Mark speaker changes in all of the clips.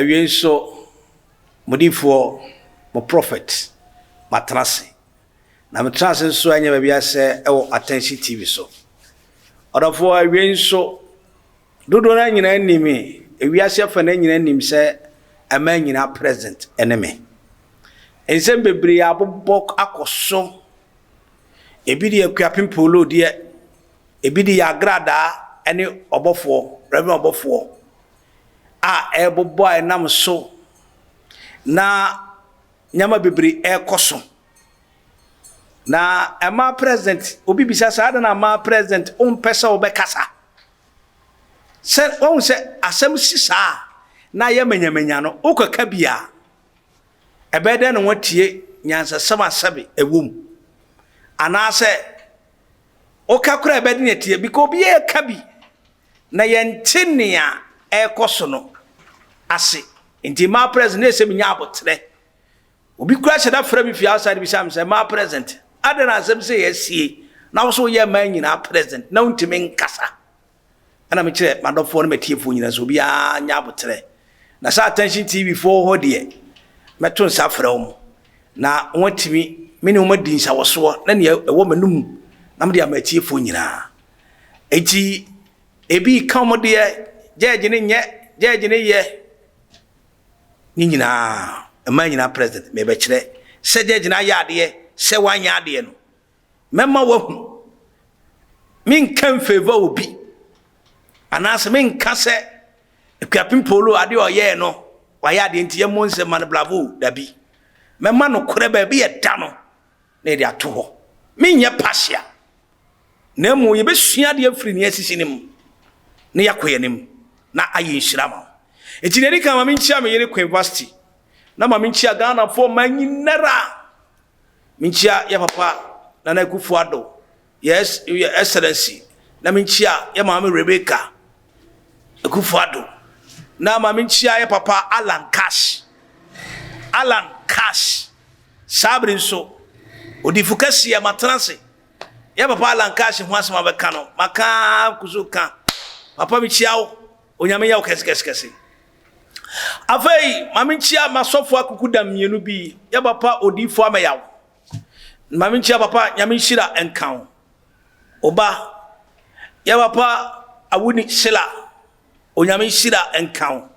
Speaker 1: Awiei nso, mo difoɔ, mo prophet, matena ase. Na metena ase nso ɛnyɛ baabi asɛ ɛwɔ Attention TV so. Ɔdɔfoɔ, awiei nso, dodoɔ no nyinaa nim me, ewiase afa no nyinaa nim sɛ ɛma nyinaa president ɛne me. Nsɛm bebree abobɔ akɔ so. Ebi de Akuapem Polo deɛ, ebi de yɛ agradaa ne ɔbɔfoɔ, Reverend ɔbɔfoɔ a ɛrebobɔ a ɛnam so na nneɛma bebree ɛrekɔ so. Na ɛmaa president, obi bisa sɛ adɛn na ɛmaa president wompɛ sɛ wobɛkasa? Sɛ wɔn sɛ asɛm si saa na ayɛ manyamanya no, wokɔka bi a, ɛbɛyɛ dɛn na wɔatie nyansasɛm a sɛbe ɛwɔ mu? Anaasɛ woka koraa ɛbɛyɛ dɛn na atie? Because obiara ka bi na yɛnte nea ɛrekɔ so no ase. Nti mmaa president na ɛsɛ menya aboterɛ. Obi kura hyɛ da frɛ me fi outside bisa me sɛ mmaa president, adɛn na asɛm sɛ yɛasie na wo so woyɛ mmaa nyinaa president na wontumi nkasa? Ɛna mekyerɛ m'adɔfoɔ ne m'atiefoɔ nyinaa sɛ obiara nya aboterɛ. Na sɛ Attention TV foɔ hɔ deɛ, mɛto nsa frɛ wɔn na wɔatumi me ne wɔn adi nsawɔsoɔ na nea ɛwɔ m'anum na mede ama atiefoɔ nyinaa. Enti ebi ka wɔn deɛ, gyɛɛgye ne nyɛ, gyɛɛgye ne yɛ, ne nyinaa, mmaa nyinaa president, mebɛkyerɛ sɛ gyɛɛgye no ayɛ adeɛ, sɛ wanyɛ adeɛ no, mɛma wahu. Menka mfavor obi, anaasɛ menka sɛ Akuapem Polo adeɛ ɔyɛɛ no, wayɛ adeɛ nti yɛmmɔ nsɛm ma no bravo, dabi. Mɛma nokorɛ baabi ɛda no na yɛde ato hɔ. Menyɛ partial, na mmom yɛbɛsua adeɛ afiri nea asisi no mu na yɛakɔ yɛn anim na ayɛ nhyira ma wo. Enti deɛ ɛdi kan ma menkyia me yere Queen Vasti na ma menkyia Ghanafoɔ mmaa nyinara. Menkyia yɛ papa Nana Akufo Addo, yes, your excellency, na menkyia yɛ maame Rebecca Akufo Addo, na ma menkyia yɛ papa Alan Cash. Alan Cash. Saa bere nso, odifo kɛseɛ matena ase. Yɛ papa Alan Cash ho asɛm abɛka no, maka ara kɔ so ka. Papa mekyia wo, Onyame nyɛ wo kɛse kɛse kɛse. Afei, ma menkyia m'asɔfo akukudam mmienu bi, yɛ papa odiyifo Amɛyaw. Ma menkyia papa Nyame nhyira nka wo. Wo ba, yɛ papa Awuni Sila, Onyame nhyira nka wo.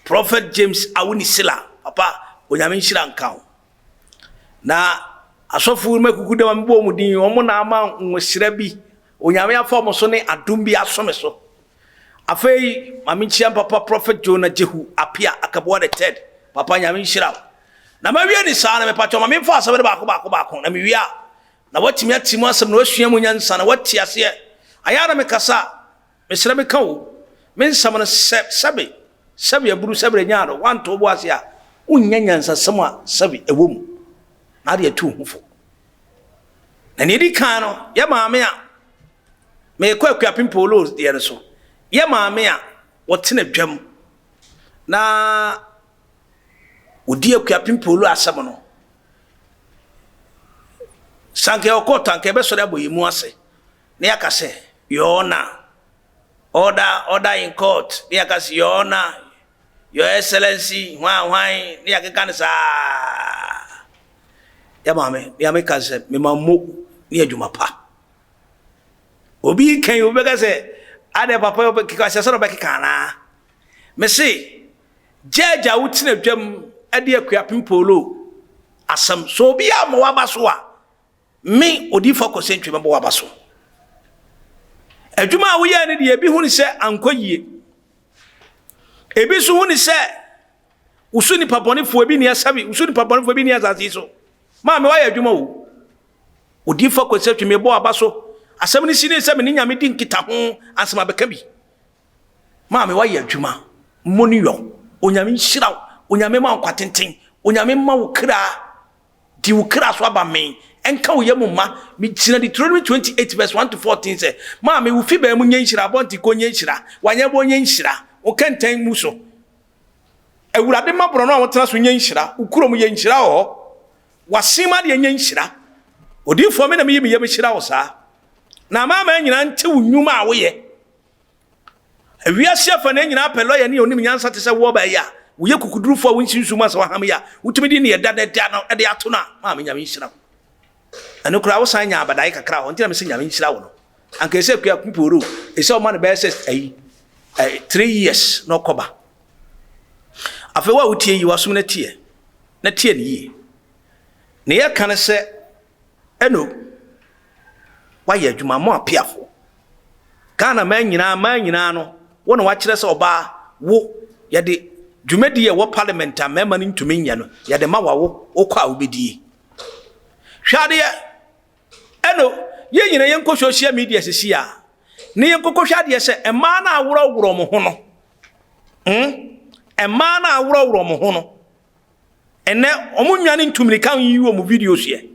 Speaker 1: Prophet James Awuni Sila, papa Onyame nhyira nka wo. Na asɔfo no akukudam a mebɔ wɔn din, wɔn na ama nwosira bi, Onyame afa wɔn so ne adom bi aso me so. Afei, ma menkyia papa Prophet Jonah Jehu Apia Akaboa the third. Papa Nyame nhyira wo. Na mawie ne saa no, mepakyɛw ma memfa asɛm no baako baako baako, na mewie a, na woatumi ate mu asɛm, na woasua mu nyansa, na woate aseɛ. Ayɛ a na mekasa, mesrɛ meka o, me nsɛm no sɛ, sɛbe, sɛbe aburu, sɛbe anya no, woanto wo bo ase a, wonnya nyansasɛm a sɛbe ɛwɔ mu, na ade atu wo ho fo. Na nea ɛdi kan no, yɛ maame a merekɔ Akuapem Polo deɛ no so, yɛ maame a wɔtena dwam na wɔdi Akuapem Polo asɛm no, sanka yɛwɔ kɔɔto anka yɛbɛsɔre abɔ yɛn mu ase na yɛaka sɛ, Your Honor, order, order in court, na yɛaka sɛ, Your Honor, Your Excellency, hwan hwan, na yɛakeka no saa. Yɛ maame, nea meka sɛ mema mo ne adwuma pa. Obi kan obi bɛka sɛ adɛ papa ɔbɛkeka sɛ sɛ ɔbɛkeka anaa. Mese judge a wotena dwam de Akuapem Polo asɛm so obi a ma waba so a me odifo akɔsɛntwi mɛbɔ waba so. Adwuma a woyɛɛ no deɛ ebi hu ne sɛ ankɔ yie. Ebi nso hu ne sɛ wosu nipa bɔnefoɔ ebi ni asabi wosu nipa bɔnefoɔ ebi ni asase yi so. Maame wayɛ adwuma o. Odiyifo Akwasi Atwi, mebɔ aba so. Asɛm no si ne sɛ me ne Nyame di nkitaho ansa mabɛka bi. Maame wayɛ adwuma. Mmɔ ne yɔ. Onyame nhyira wo. Onyame ma wo nkwa tenten. Onyame mma wo kra. Di wo kra so aba me. Ɛnka wo yam mma. Megyina Deuteronomy 28 verse 1 to 14 sɛ, Maame, wo fi baa mu nyɛ nhyira, abɔnten kɔ nyɛ nhyira, w'anyɛboɔ nyɛ nhyira, wo kɛntɛn mu so. Awurade ma borɔno a wotena so nyɛ nhyira, wo kurom yɛ nhyira wɔ hɔ. W'asen mu adeɛ nyɛ nhyira. Odiyifoɔ, me na meyi me yam hyira wo saa. Na amanaman nyinaa nte wo nnwuma a woyɛ. Ewiase afanaa nyinaa pɛ lɔya ni a onim nyansa te sɛ wo ɔbaa yi a. Woyɛ kukudurufoɔ a wonsi nsu mu asɛ waham yi a, wotumi de ne ɛda da no de ato no a, maame Nyame nhyira wo. Ɛno koraa wosan nya abadae kakra hɔ, nti na mese Nyame nhyira wo no. Anka ɛsɛ kua kumporo, ɛsɛ ɔma no bɛyɛ sɛ ayi, 3 years na ɔkɔba. Afei wo a wotie yi, wasom no teɛ, na tie no yie. Ne yɛka no sɛ, ɛno, wayɛ adwuma mo apeafoɔ. Ghana maa nyinaa no, wo na wakyerɛ sɛ ɔbaa wo yɛde dwumadi a ɛwɔ parliament a mmarima no ntumi nyɛ no, yɛde ma wawo wokɔ a wobɛdie. Hwɛ adeɛ, ɛno yɛn nyina yɛnkɔ social media sisi a ne yɛnkɔkɔhwɛ adeɛ sɛ mmaa no aworɔworɔ mo ho no, Mmaa no aworɔworɔ mo ho no, ɛnɛ ɔmo nwane ntumirika yi wɔ mo videos yɛ.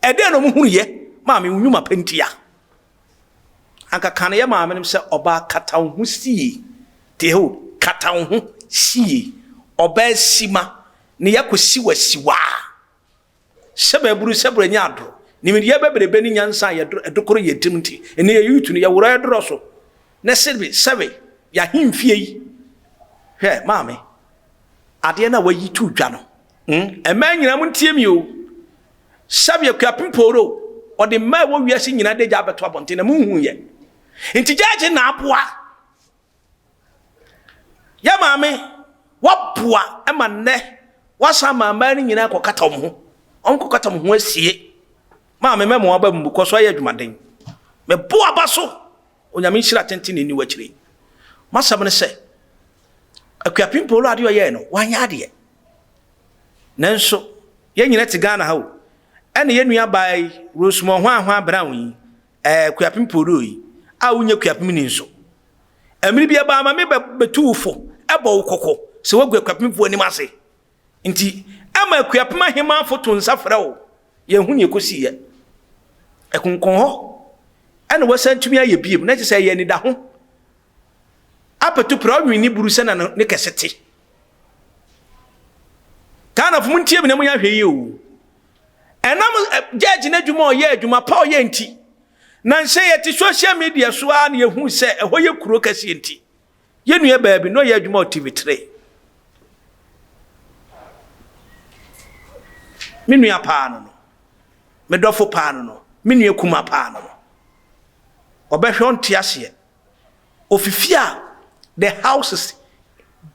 Speaker 1: Ɛdɛn na ɔmo hunu yɛ? Maame, wo nnwuma pɛ ntia. Anka ka no yɛ maame no sɛ ɔbaa kata wo ho sie. Te ho kata wo ho sie. Ɔbaa sima ne yɛakɔsi wasiwaa. Sɛ bɛburu sɛ berɛ nyɛ adoro. Nimdeɛ bebrebe ne nyansa a yɛdokoro yɛ tirim nti, ɛnɛ yɛ youth no yɛworɔ ɛdorɔ so. Na sɛbe sɛbe yɛahemfie yi. Hwɛ maame, adeɛ no a wayi to dwa no. Mmaa nyinaa mo ntie mi o. Sɛbe Akuapem Pooro, ɔde mmaa a ɛwɔ wiase nyinaa de gya abɛto abɔnten na monhu yɛ. Nti gyagye na aboa. Yɛ maame, waboa ma nnɛ wasan ma mmaa no nyinaa kɔkata wɔn ho. Wɔn kɔkata wɔn ho asie. Maame, mɛma wɔn aba mu kɔ so ayɛ adwumaden. Mɛbo aba so. Onyame nhyira tenten ne niwa akyire. Masɛm ne sɛ, Akuapem Pooro adeɛ ɔyɛɛ no, wanyɛ adeɛ. Nanso, yɛn nyinaa te Ghana ha o. Ɛna yɛn nua baa yi, Rosemond Hwanhwan Brown yi, Kuapem Pooro yi, a wonyɛ Kuapem ni nso. Mmere bi ɛbaa ma me bɛtu wo fo, ɛbɔ wo kɔkɔ sɛ woagu Akuapemfoɔ anim ase. Nti, ɛma Akuapem ahemafo to nsa frɛ wo. Yɛnhu nea ɛkɔsiiɛ. Ɛkonkɔn hɔ ɛna wasan tumi ayɛ biem, na kyerɛ sɛ ɛyɛ anidaho. Apɛto pira ɔnwene ne buru sɛ na ne kɛse te. Ghanafo mu ntie mi na mo yɛ ahwɛ yie o. Ɛnam judge n'adwuma a ɔyɛ, adwuma pa ɔyɛ nti, na nsɛ yɛte social media so ara na yɛhu sɛ ɛhɔ yɛ kuro kɛseɛ nti, yɛn nua baabi na ɔyɛ adwuma wɔ TV3. Me nua paa no, me dɔfo paa no, me nua kuma paa no, ɔbɛhwɛ ɔnte aseɛ. Ofifi a the house is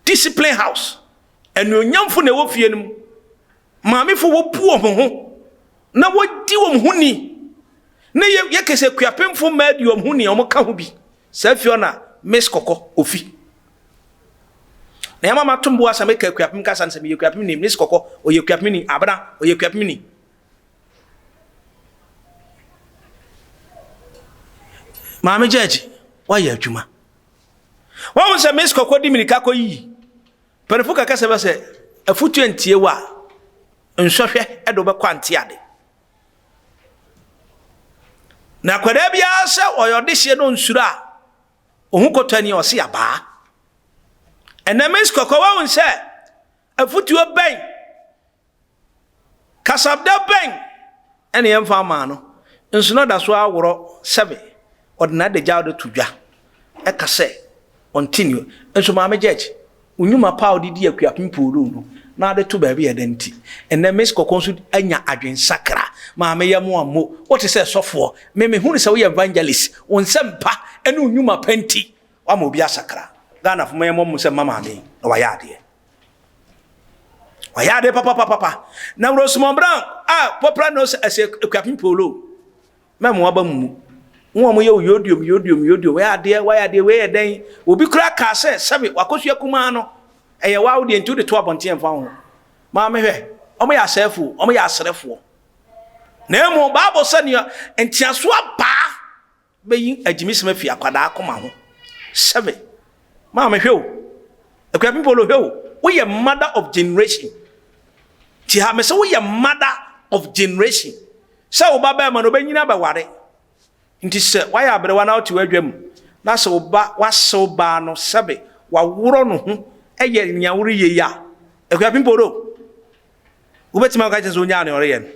Speaker 1: discipline house. Anuonyamfo na ɛwɔ fie no mu. Maamefo wɔbu wɔn ho na wɔdi wɔn ho ni. Ne yɛ yɛ kɛsɛ kuapemfo mmaa di wɔn ho ni a wɔn ka ho bi. Saa fie hɔ na Miss Kɔkɔ ofi. Na yɛma matom bo asɛ meka kuapem kasa no sɛ meyɛ kuapem ni. Miss Kɔkɔ ɔyɛ kuapem ni. Abena ɔyɛ kuapem ni. Maame Judge, wayɛ adwuma. Wɔn sɛ Miss Kɔkɔ di mirika kɔ yiyi. Mpanyinfo kaka sɛ bɛsɛ afutu ntie wa nsɔhwɛ ɛde wobɛkɔ ante ade. Na akwadaa biara sɛ ɔyɛ ɔdehyeɛ no nsuro a ohun kɔtɔ ani ɔse abaa. Ɛnna Miss Kɔkɔ wɔn sɛ afutuo bɛn kasabda bɛn ɛna yɛmfa ama no nso na ɔda so aworɔ sɛbe ɔde n'adagya ɔde to dwa ɛka sɛ ɔnte nio. Nso maame Judge, onyuma pa a ɔde di Akuapem Pooloo no na ade to baabi a ɛda nti ɛnɛ Miss Kɔkɔ nso anya adwensakra. Maame, yɛ mo ammo wote sɛ sɔfoɔ me mehunu sɛ woyɛ evangelist, wo nsɛm pa ɛne onyuma pa nti wama obi asakra. Ghana fo mɛyɛ mmɔ mo sɛ mma maame na wayɛ adeɛ. Wayɛ adeɛ papapapapa. Na Rosemond Brown a popular known as Akuapem Pooloo, mɛmo aba mu mu wɔn a wɔyɛ yodiom yodiom yodiom, wayɛ adeɛ, wayɛ adeɛ. Wei yɛ dɛn? Obi kura kaa sɛ sɛbi wakosua kumaa no ɛyɛ waa deɛ nti wode to abɔnten mfa ho. Maame, hwɛ, wɔn yɛ asɛɛfoɔ, wɔn yɛ asrɛfoɔ. Na emu baabo sɛ nea nteaso abaa bɛyi agyimisɛm afi akwadaa akoma ho. Sɛbi maame, hwɛ o, Akuapem Polo, hwɛ o, woyɛ mother of generation. Ti ha mɛ sɛ woyɛ mother of generation sɛ wo ba bɛrima no ɔbɛnyina bɛware. Nti sɛ wayɛ aberewa na wote w'adwa mu na sɛ wo ba wasew baa no sɛbe waworɔ no ho ɛyɛ nea woreyɛ yi a, Akuapem Polo, wobɛtumi aka kyerɛ sɛ onyaa nea ɔreyɛ no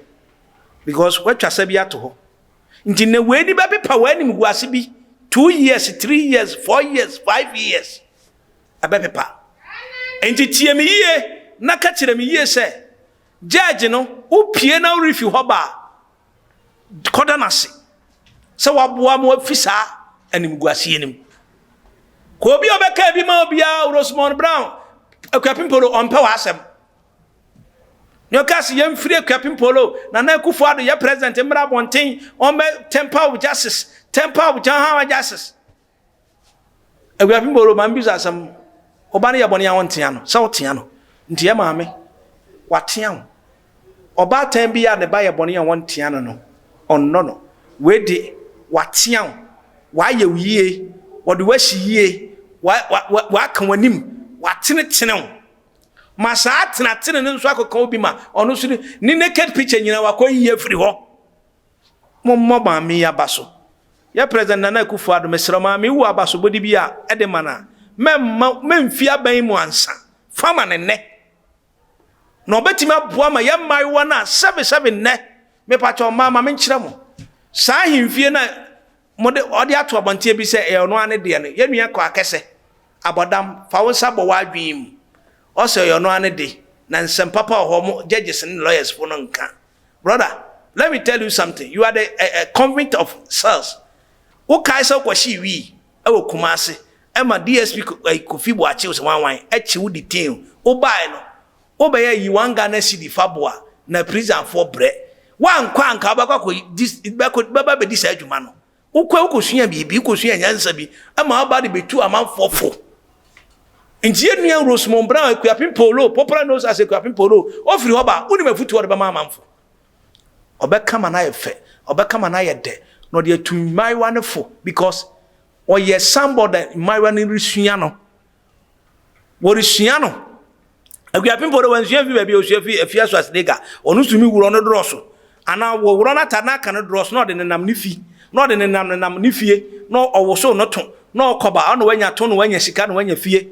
Speaker 1: because woatwa sɛ bi ato hɔ. Nti na wei ni bɛpepa w'anim gu ase bi 2 years, 3 years, 4 years, 5 years, ɛbɛpepa. Enti tie me yie na ka kyerɛ me yie sɛ, judge no, wopie na worefi hɔ ba a, kɔda no ase sɛ waboa ma wafi saa animguaseɛ no mu. Kɔ obi a ɔbɛka bi ma obiara, Rosemond Brown, Akuapem Polo, ɔmpɛ w'asɛm. Nea ɔka sɛ yɛmfiri Akuapem Polo, Nana Akufo Addo yɛ president mmra abɔnten, ɔmbɛ temper with justice, temper with justice. Akuapem Polo, ma mbisa asɛm. Ɔba no yɛ bɔne a ɔntea no, sɛ wotea no. Nti yɛ maame, watea wo. Ɔbaatan bi a ne ba yɛ bɔne a wɔntea no no, ɔnnɔ no. Wei de, watea wo, wayɛ wo yie, wɔde wo asi yie, waka w'anim, watenetene wo. Ma saa atenatene no nso akɔka obi ma ɔno nso ne naked picture nyinaa wakɔyi afiri hɔ. Mommɔ maame yi aba so. Yɛ President Nana Akufo Addo, mesrɛ wo, maame yi wɔ abasobɔde bi a ɛde ma no a, mɛmma mɛmfi aban mu ansa. Fa ma no nnɛ. Na ɔbɛtumi aboa ma yɛn mmaayewa no a sɛbesɛbe nnɛ, mepakyɛw mmaa ma menkyerɛ mo, saa ahemfie no a mode ɔde ato abɔnten bi sɛ ɛyɛ ɔno ara ne deɛ no, yɛn nua kɔ akɛsɛ, abɔdam, fa wo nsa bɔ w'adwene mu. Ɔsɛ ɔyɛ ɔno ara ne de, na nsɛm papa wɔ hɔ mo judges ne lawyers fo no nka. Brother, let me tell you something, you are the convict of cells. Wokae sɛ wokɔhyee wii wɔ Kumasi ma DSP Kofi Boakye sɛ wanwan kye wo detain wo bae no wobɛyɛ yi one Ghana cedi fa boa na prison foɔ brɛ woankɔ a nka wobɛkɔ akɔ di bɛkɔ bɛba bɛdi saa adwuma no wokɔ wokɔsua biribi wokɔsua nyansa bi ma woba de bɛtu amanfoɔ fo. Nti yɛn nua Rosemond Brown Akuapem Polo, popular known as Akuapem Polo, ofiri hɔ ba, wonim afutuo a ɔde bɛma amanfo. Ɔbɛka ma no ayɛ fɛ, ɔbɛka ma no ayɛ dɛ, na ɔde atu mmaayewa no fo because ɔyɛ somebody a mmaayewa no resua no. Wɔresua no. Akuapem Polo wansua fi baabi a ɔsua fi Afia Schwarzenegger. Ɔno nso mi wurɔ no dorɔso. Anaa wɔworɔ no atade no aka no dorɔso na ɔde nenam ne fi, na ɔde nenam nenam ne fie, na ɔwosow no to, na ɔkɔba, ɔna wanya to, na wanya sika, na wanya fie.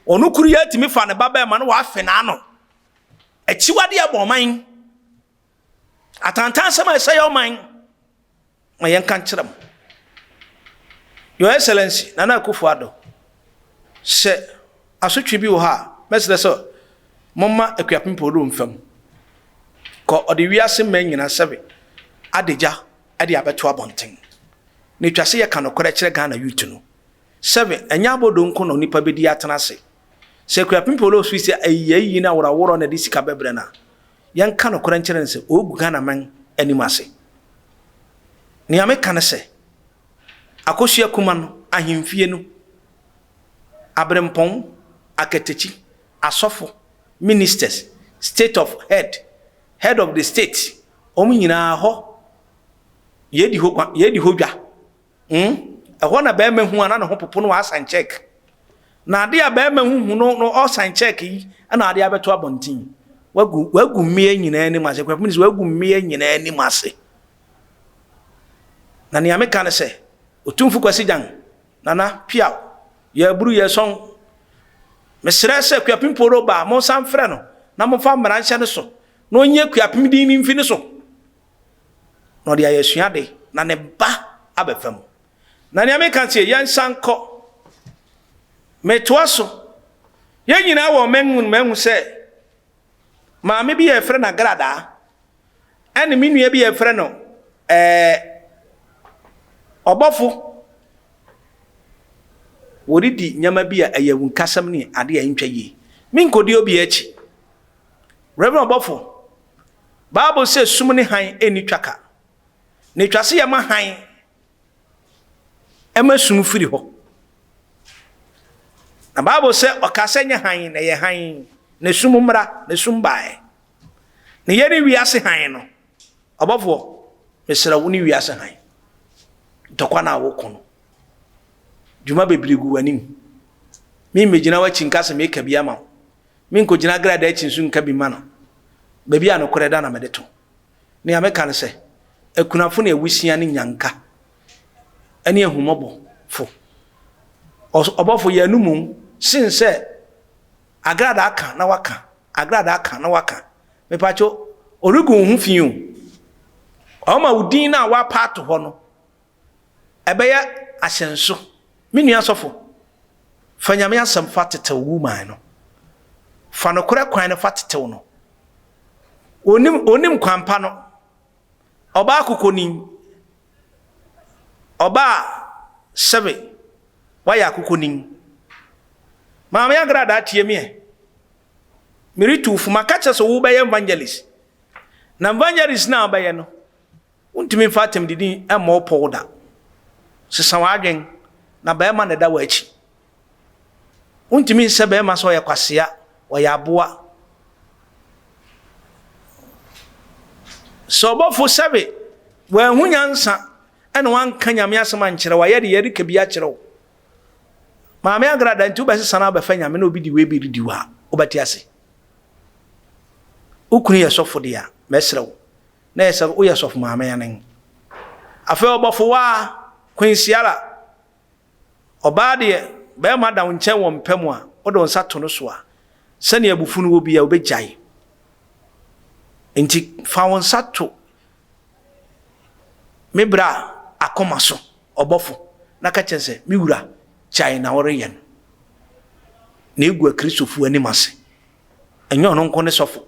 Speaker 1: Ɔno koro yi atumi fa ne ba bɛrima na wafe n'ano. Akyiwade a ɛbɔ ɔman. Atantansɛm a ɛsɛe ɔman. Ma yɛnka nkyerɛ mo. Your Excellency, Nana Akufo-Addo, sɛ asotwe bi wɔ hɔ a, mɛsrɛ sɛ momma Akuapem Polo mfa mu. Kɔ ɔde wiase mmaa nyinaa sɛbe adagya de abɛto abɔnten. Na etwa sɛ yɛka nokorɛ kyerɛ Ghana youth no. Sɛbe, ɛnyɛ abodoo nko na onipa bɛdi atena ase. Sɛ Akuapem Polo firi sɛ ayi ayi ne aworɔworɔ na ɛde sika bɛbrɛ no a, yɛnka nokorɛ nkyerɛ no sɛ ɔregu Ghana man anim ase. Nea meka ne sɛ, Akosua Kuma no, ahemfie no, aberempɔn, akatakyi, asɔfo, ministers, state of head, head of the state, wɔn nyinaa hɔ yɛdi hɔ gua, yɛdi hɔ dwa. Hmm? Ɛhɔ na bɛrima hu a na ne ho popo no wasan check. Na ade a bɛrima hu hu no no ɔsan check yi ɛna ade abɛto abɔnten. Wagu wagu mmea nyinaa anim ase. Kwafo sɛ wagu mmea nyinaa anim ase. Na nea meka ne sɛ Otumfo Kwasi Gyan Nana Piaw yɛaburu yɛsɔn. Mesrɛ sɛ Kuapem Polo ba a monsan mfrɛ no na momfa mmara nhyɛ ne so na ɔnyi Akuapem din no mfi ne so. Na ɔde ayɛ asuade na ne ba abɛfa mu. Na nea meka tie, yɛnsan nkɔ. Metoa so. Yɛn nyinaa wɔ ɔman mu no mahu sɛ maame bi a yɛfrɛ no Agradaa ɛne me nua bi a yɛfrɛ no ɛɛ ɔbɔfo wɔredi nneɛma bi a ɛyɛ awunkasɛm ne ade a ɛntwa yie. Menkɔdi obi akyi. Reverend ɔbɔfo, Bible sɛ sum ne hann nni twaka. Na etwa sɛ yɛma hann ɛma sum firi hɔ. Na Bible sɛ ɔka sɛ nyɛ hann na ɛyɛ hann, na sum mmra, na sum baeɛ. Na yɛne wiase hann no, ɔbɔfoɔ, mesrɛ wo ne wiase hann. Ntɔkwa no a woko no, dwuma bebree gu w'anim. Memmɛgyina w'akyi nka sɛ meka bi ama wo. Menkɔgyina agradaa akyi nso nka bi mma no. Baabi a nokorɛ da na mede to. Nea meka ne sɛ, akunafo ne awusia ne nnyanka ne ahummɔbɔfo. Ɔbɔfo yɛ anumum sen sɛ agradaa ka na waka, agradaa ka na waka. Mepakyɛw, ɔregu wo ho fi o. Ɔma wo din no a woapa ato hɔ no Ɛbɛyɛ ahyɛnso. Me nua sɔfo, fa Nyame asɛm fa tetew woman no. Fa nokorɛ kwan no fa tetew no. Onim, onim kwan pa no. Ɔbaa kokoni. Ɔbaa sɛbe wayɛ akokɔnin. Maame Agradaa tie me ɛ. Meretu wo fo, maka kyerɛ sɛ wobɛyɛ evangelist. Na evangelist no a wobɛyɛ no, wontumi mfa atɛmdidi mmɔ wo pɔw da. Sesa w'adwen, na barima na ɛda w'akyi. Wontumi nsɛ barima sɛ ɔyɛ kwasea, ɔyɛ aboa. Sɛ ɔbɔfo sɛbe wanhu nyansa ɛna wanka Nyame asɛm ankyerɛ wo a, yɛde yɛreka bi akyerɛ wo. Maame Agrada nti wobɛsesa no abɛfa Nyame na obi de wei bi redi wo a, wobɛte ase. Wo kunu yɛ sɔfo deɛ a, mɛsrɛ wo, na yɛ sɛ woyɛ sɔfo maame anen. Afei ɔbɔfo waa, Queen Siara, ɔbaa deɛ, bɛrima da wo nkyɛn wɔ mpa mu a, wode wo nsa to no so a, sɛnea abufu no wɔ biara, wobɛgyae. Nti fa wo nsa to Me bra akoma so ɔbɔfo na ka kyerɛ no sɛ, Me wura, gyae na woreyɛ no, na egu Akristofo anim ase. Ɛnyɛ ɔno nko ne sɔfo.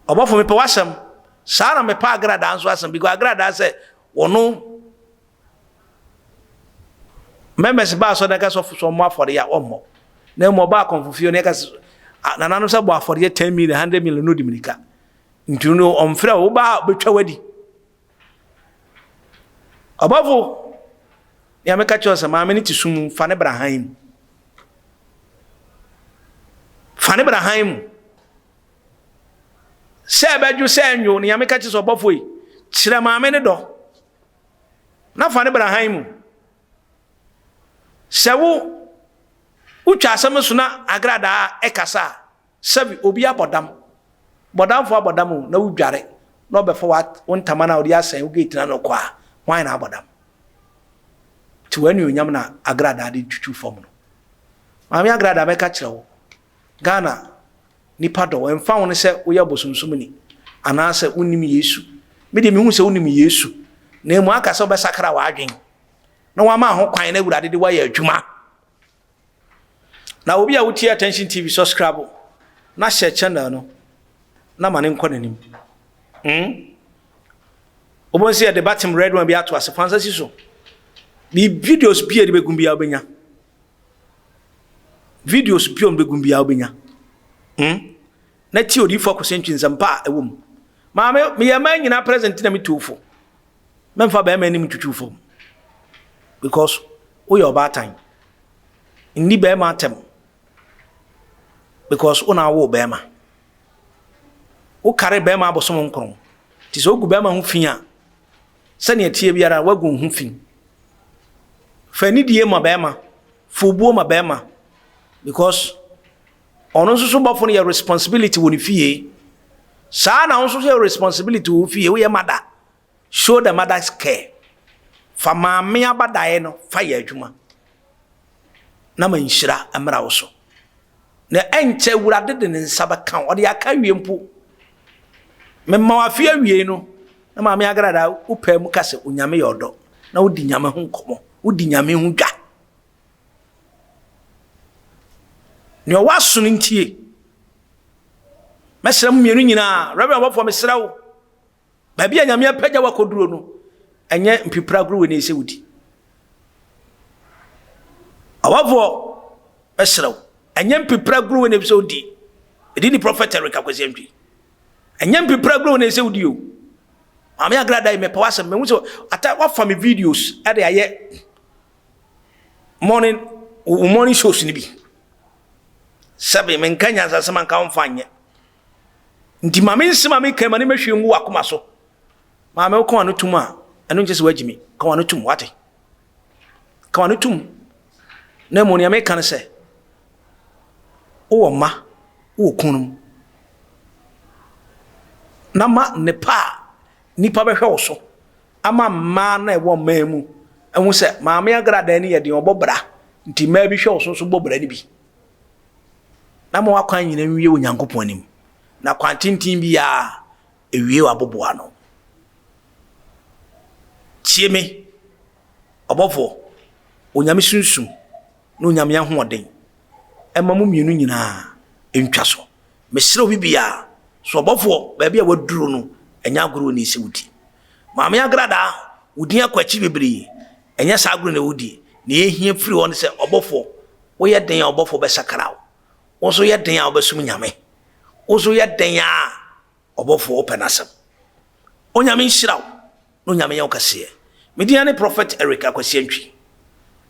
Speaker 1: Ɔbɔfo, mepɛ w'asɛm. Saa na mepɛ agradaa nso asɛm, because agradaa sɛ wɔno members ba asɔre na ɛka sɔfo sɛ ɔmmɔ afɔre a ɔmmɔ. Na mmom ɔba akɔmfo fie na ɛka sɛ nananom sɛ bɔ afɔreɛ 10 million, 100 million na ɔdi mirika. Nti no ɔmfrɛ wo ba a ɔbɛtwa wadi. Ɔbɔfo, nea meka kyerɛ sɛ maame no te sum mu, fa ne bra hann mu. Fa ne bra hann mu. Sɛ ɛbɛdwo sɛ ɛnwo, nea meka kyerɛ sɛ ɔbɔfo yi, kyerɛ maame no dɔ na fa ne bra hann mu. Sɛ wo wotwa asɛm so na agradaa ɛkasa a, Sɛbi obi abɔ dam, bɔdamfoɔ abɔ dam o, na wodware na ɔbɛfa wo ntama no a wode asɛn wo gate no ano kɔ a, hwan na abɔ dam? Nti w'anuonyam na agradaa de twitwiw fam no. Maame Agradaa mɛka kyerɛ wo, Ghana nipa dɔ wo, ɛmfa ho ne sɛ woyɛ bosomsomni anaasɛ wonnim Yesu. Me deɛ mehu sɛ wonim Yesu, na mmom aka sɛ wobɛsakra w'adwen na wama ho kwan na Awurade de woayɛ adwuma. Na obi a wotie Attention TV subscribe na hyɛ channel no na ma ne nkɔ n'anim. Hmm? Wobɛhu sɛ yɛde button red one bi ato ase fa nsa si so. Bi videos bi a yɛde bɛgum biara wobɛnya. Videos bi a wɔbɛgum biara wobɛnya. Hmm? Na tie odiyifoɔ akɔsɛntwi nsɛmpa a ɛwɔ mu. Maame, meyɛ mmaa nyinaa present na metu fo. Mɛmfa bɛrima anim ntwitwiw fam. Because woyɛ ɔbaatan. Nni bɛrima atɛm. Because wo na wowoo bɛrima. Wokare bɛrima abosom nkron. Nti sɛ wogu bɛrima ho fi a, sɛnea ɛteɛ biara woagu wo ho fi. Fa anidie ma bɛrima. Fa obuo ma bɛrima. Because ɔno nso so bɔfo no yɛ responsibility wɔ ne fie. Saa na wo nso yɛ responsibility wɔ wo fie. Woyɛ mada. Show the mother's care. Fa maame abadaeɛ no fa yɛ adwuma na ma nhyira mmra wo so. Na ɛnkyɛ Awurade de ne nsa bɛka wo. Ɔde aka awie mpo. Mema wafe awie no na maame agrada wopaa mu ka sɛ Onyame yɛ ɔdɔ na wodi Nyame ho nkɔmmɔ, wodi Nyame ho dwa. Nea ɔwɔ aso no ntie. Mɛsrɛ mo mmienu nyinaa, Reverend ɔbɔfoɔ mesrɛ wo. Baabi a Nyame apagya wo akɔduro no, ɛnyɛ mpipira wei na ɛsɛ wodi. Awafoɔ, mɛsrɛ wo, ɛnyɛ mpipira wei na ɛsɛ wodi. Ɛdi ni Prophet Eric Akwasi Antwi. Ɛnyɛ mpipira wei na ɛsɛ wodi o. Maame Agrada yi mepɛ w'asɛm, mehu sɛ ata wafa me videos ɛde ayɛ morning morning shows no bi. Sɛbe menka nyansasɛm anka womfa nyɛ. Nti ma me nsɛm a meka ma ne mɛhwie ngu w'akoma so. Maame wo ka w'ano tum a, ɛno nkyɛ sɛ woagyi me. Ka w'ano tum, wate? Ka w'ano tum. Na mmom nea meka no sɛ, wowɔ mma, wowɔ kununom. Na ma nnepa a nnipa bɛhwɛ wo so ama mmaa na ɛwɔ mmaa mu ɛho sɛ maame agradaa ni yɛ deɛ ɔbɔ bra nti mmaa bi hwɛ wo so nso bɔ bra no bi. Na ma w'akwan nyina nwie wɔ Nyankopɔn anim, na kwan tenten biara ewie w'aboboano. Tie me, ɔbɔfoɔ, Onyame Sunsum ne Onyame ahoɔden mma mo mmienu nyinaa ntwa so. Mesrɛ obi biara, so ɔbɔfoɔ, baabi a waduro no, ɛnyɛ agorɔ ni sɛ wodi. Maame Agradaa, wo din akɔ akyi bebree, ɛnyɛ saa agorɔ na wodi. Nea yɛhia firi hɔ ne sɛ, ɔbɔfoɔ, woyɛ den a ɔbɔfoɔ bɛsakra wo. Wo nso yɛ den a wobɛsom Nyame. Wo nso yɛ den a ɔbɔfoɔ wopɛ n'asɛm. Onyame nhyira wo na Onyame nyɛ wo kɛseɛ. Me din ne Prophet Eric Akwasi Antwi.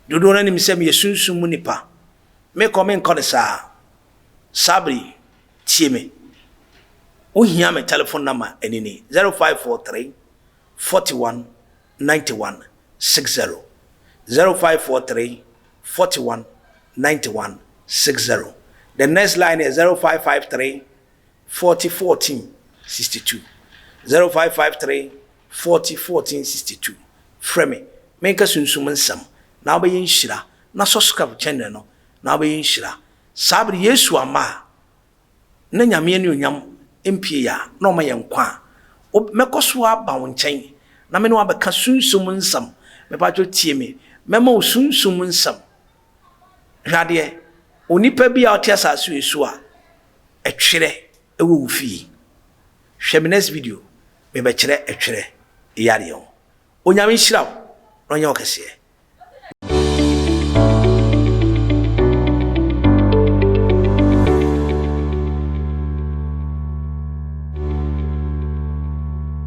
Speaker 1: Dodoɔ no anim sɛ meyɛ sunsum mu nipa. Mekɔ menkɔ no saa. Saa bere yi, tie me. Wohia me telephone number ɛne ni, 0543 41 91 60. 0543 41 91 60. The next line is 0553 40 14 62. 0553 40 14 62. Frɛ me, menka sunsum nsɛm na wobɛyɛ nhyira na subscribe channel no na wobɛyɛ nhyira. Saa bere Yesu amma a, na Nyame anuonyam mpue a, na ɔma yɛn nkwa a, mɛkɔ so aba wo nkyɛn na me ne wo abɛka sunsum nsɛm. Mepa tie me, mɛma wo sunsum nsɛm. Hwɛ adeɛ, onipa bi a ɔte asase wei so a, ɛtwerɛ ɛwɔ wo fie. Hwɛ me next video, mebɛkyerɛ ɛtwerɛ yareɛ ho. Onyame nhyira wo na ɔnyɛ wo kɛseɛ.